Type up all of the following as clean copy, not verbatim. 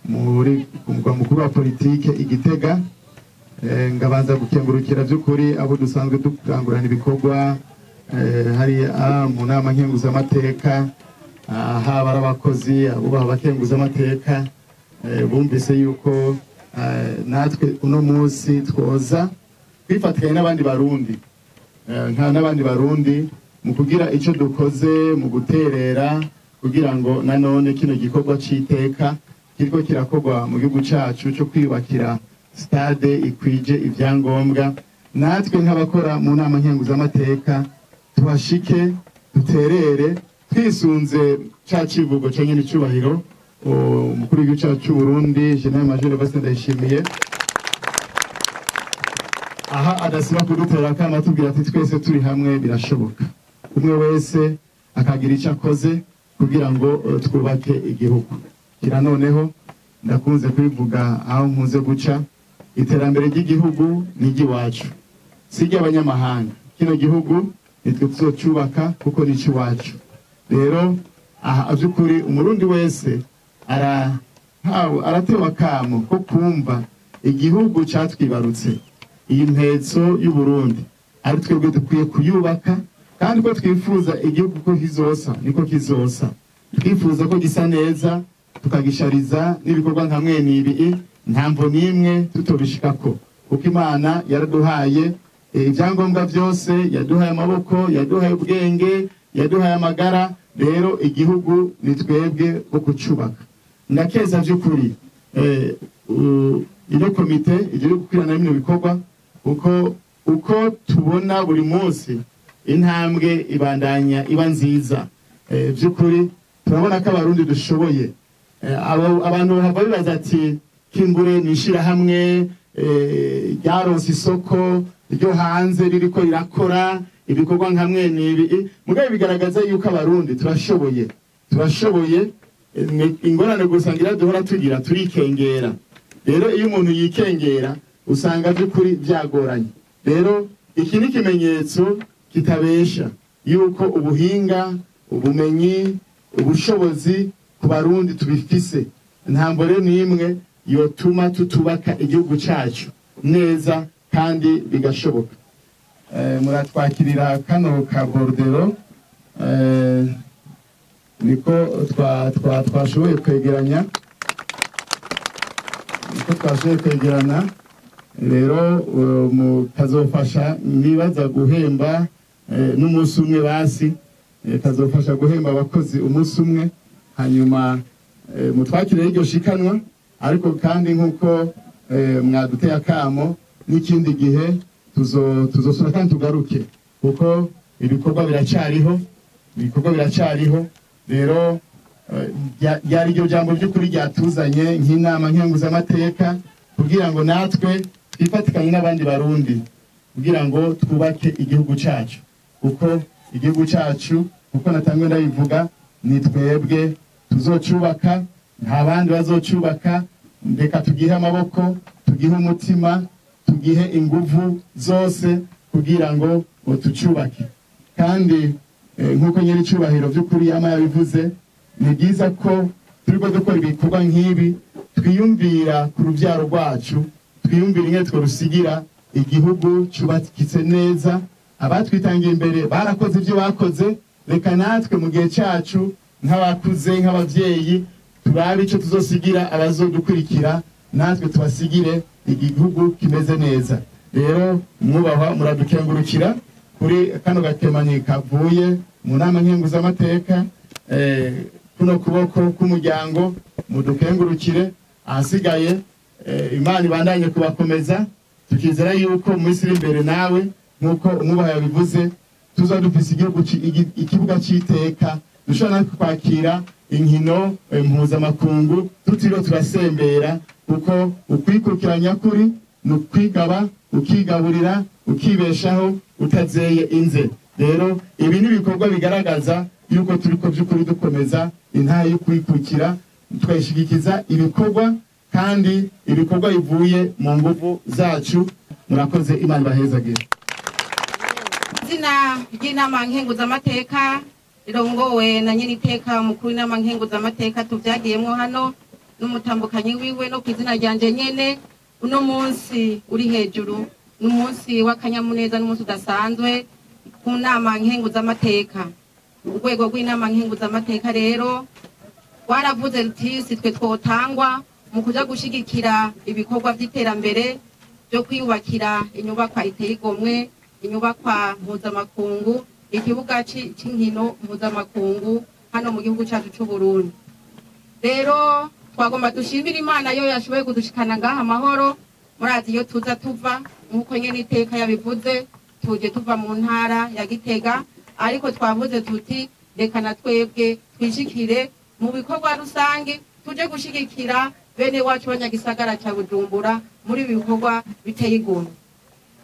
Muri ku mugwa mukuru wa politike Igitega. Ngabanza gukengurukira by'ukuri abo dusanzwe durangurana ibikorwa hariya mu nama nkenguzamateka, haba ari abakozi abubaha abakenguzamateka, bumvise yuko natwe uno munsi twoza kwifatikanya n'abandi Barundi, nka n'abandi Barundi mu kugira icyo dukoze mu guterera kugira ngo nanone kino gikorwa c'iteka kiriko kirakorwa mu gihugu cacu cyo kwiyubakira stade ikwije ibyangombwa, natwe nk'abakora mu nama nkenguzamateka tuhashike, duterere twisunze ca civugo ca nyene icubahiro umukuru w'igihugu cacu c'u Burundi, Général Major Evariste Ndayishimiye, aha adasiba kudutera akama atubwira ati: "Twese turi hamwe birashoboka", umwe wese akagira icyo akoze kugira ngo twubake igihugu. Kira noneho ndakunze kubivuga aho nkunze guca: iterambere ry'igihugu ni iry'iwacu, si iry'abanyamahanga. Kino gihugu nitwe tuzocubaka kuko ni icy'iwacu. Rero aha by'ukuri Umurundi wese arahawe, aratewe akamo ko kumva igihugu cyatwibarutse, iyi mpetso y'Uburundi, ari twebwe dukwiye kuyubaka, kandi ko twifuza igihugu ko kizosa niko kizosa. Twifuza ko gisa neza, tukagishariza n'ibikorwa nka mwene ibi, nta mvo n'imwe tutobishikako, kuko Imana yaraduhaye ibyangombwa byose: yaduhaye amaboko, yaduhaye ubwenge, yaduhaye amagara. Rero igihugu ni twebwe bo kucubaka. Ndakeza by'ukuri ino komite igiye gukwirana bino bikorwa, kuko uko tubona buri munsi intambwe ibandanya iba nziza. By'ukuri turabona ko Abarundi dushoboye. Abantu bahava bibaza ati: "Kimbure ni ishirahamwe ryaronse isoko ryo hanze, ririko rirakora ibikorwa nka mwene ibi." Mugabo bigaragaza yuko Abarundi turashoboye, turashoboye. Ingorane gusa ngira duhora tugira, turikengera. Rero iyo umuntu yikengera usanga by'ukuri byagoranye. Rero iki ni ikimenyetso kitabesha yuko ubuhinga, ubumenyi, ubushobozi ku Barundi tubifise. Ntabwo rero n'imwe yotuma tutubaka igihugu cyacu neza, kandi bigashoboka. Muratwakirira kano ka bordereau, niko twashoboye kwegeranya, niko twashoboye kwegerana. Rero kazofasha nibaza guhemba n'umunsi umwe basi, kazofasha guhemba abakozi umunsi umwe. Hanyuma mutwakire iryo shikanwa, ariko kandi nk'uko mwaduteye akamo, n'ikindi gihe tuzosura kandi tugaruke, kuko ibikorwa biracyariho, ibikorwa biracyariho. Rero ryari iryo jambo by'ukuri ryatuzanye nk'inama nkenguzamateka, kugira ngo natwe twifatikanye n'abandi Barundi kugira ngo twubake igihugu cyacu, kuko igihugu cyacu, kuko natangwe ndabivuga, ni twebwe tuzocubaka, nta bandi bazocubaka. Reka tugihe amaboko, tugihe umutima, tugihe inguvu zose kugira ngo tucubake. Kandi nk'uko nyir'icyubahiro by'ukuri yama yabivuze, ni byiza ko turiko dukora ibikorwa nk'ibi twiyumvira ku rubyaro rwacu, twiyumvira ingene tworusigira igihugu cyubakitse neza. Abatwitangiye imbere barakoze ibyo bakoze, reka natwe mu gihe cyacu nk'abakuze, nk'abavyeyi, turabe icyo tuzosigira abazodukurikira, natwe tubasigire igihugu kimeze neza. Rero mwubahwa, muradukengurukira kuri kano gakemanyi kavuye mu nama nkenguzamateka, kuno kuboko k'umuryango, mudukengurukire. Ahasigaye Imana ibandanye kubakomeza, tukizera yuko mu minsi iri imbere nawe, nk'uko umwubaha yabivuze, tuza dufise igihugu ikibuga c'iteka dushobora natwe kwakira inkino mpuzamakungu tutiriwe turasembera, kuko ukwikukira nyakuri ni ukwigaba, ukigaburira, ukibeshaho utazeye inze. Rero ibi ni ibikorwa bigaragaza yuko turiko by'ukuri dukomeza intahe yo kwikukira, tukayishigikiza ibikorwa, kandi ibikorwa bivuye mu nguvu zacu. Murakoze, Imana ibahezagire. Izina ry'inama nkenguzamateka rirongowe na nyeniteka mukuru w'inama nkenguzamateka tuvyagiyemwo hano. n'umutambukanyi wiwe no kwizina ryanje nyene. Uno munsi uri hejuru n'umunsi w'akanyamuneza, n'umunsi udasanzwe ku nama nkenguzamateka. Urwego rw'inama nkenguzamateka rero rwaravuze ruti si twe twotangwa mu kuja gushigikira ibikorwa vy'iterambere byo kwiyubakira inyubakwa iteye igomwe, inyubakwa mpuzamakungu, ikibuga c'inkino mpuzamakungu hano mu gihugu cacu c'u Burundi. Rero twagomba dushimira Imana yo yashoboye kudushikana ngaha amahoro. Murazi iyo tuza tuva, nk'uko nyene iteka yabivuze, tuje tuva mu ntara ya Gitega, ariko twavuze tuti reka na twebwe twishikire mu bikorwa rusange, tuje gushigikira bene wacu abanyagisagara ca Bujumbura muri bikorwa biteye igomwe.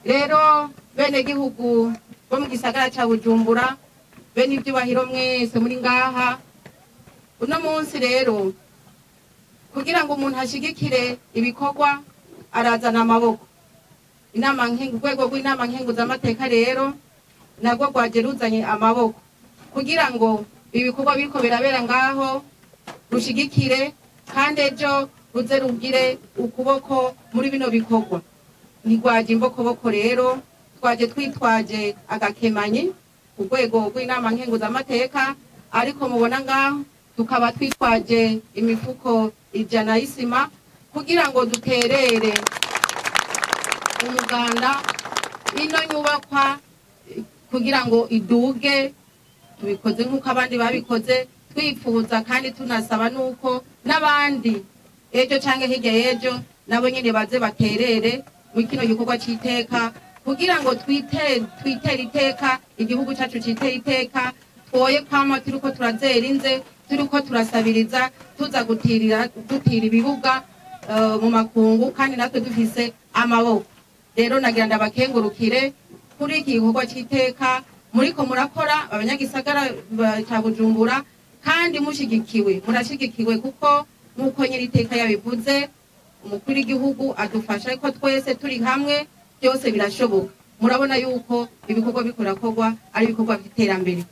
Rero bene gihugu bo mu gisagara ca Bujumbura, bene ivyubahiro mwese muri ngaha uno munsi, rero kugira ngo umuntu ashigikire ibikorwa arazana amaboko. Inama nkengu, urwego rw'inama nkenguzamateka rero narwo rwaje ruzanye amaboko kugira ngo ibikorwa biriko birabera ngaho rushigikire, kandi ejo ruze rugire ukuboko muri bino bikorwa. Ntigwaje imbokoboko rero, twaje twitwaje agakemanyi urwego rw'inama nkenguzamateka, ariko mubona ngaho tukaba twitwaje imifuko 100 y'isima kugira ngo duterere umuganda ino nyubakwa kugira ngo iduge. Tubikoze nk'uko abandi babikoze, twifuza kandi tunasaba nuko n'abandi ejo canke hirya y'ejo nabo nyene baze baterere muri kino gikorwa c'iteka, kugira ngo twitere iteka, igihugu cacu citere iteka. Twoye kwama turiko turazera inze, turiko turasabiriza, tuza gutirira dutira ibibuga mu makungu, kandi natwe dufise amaboko. Rero nagira ndabakengurukire kuri iki gikorwa c'iteka muriko murakora abanyagisagara ca Bujumbura, kandi mushigikiwe, murashigikiwe kuko nk'uko nyiri iteka yabivuze, umukuru w'igihugu adufasha ko twese turi hamwe byose birashoboka. Murabona yuko ibikorwa bikorakorwa ari ibikorwa by'iterambere.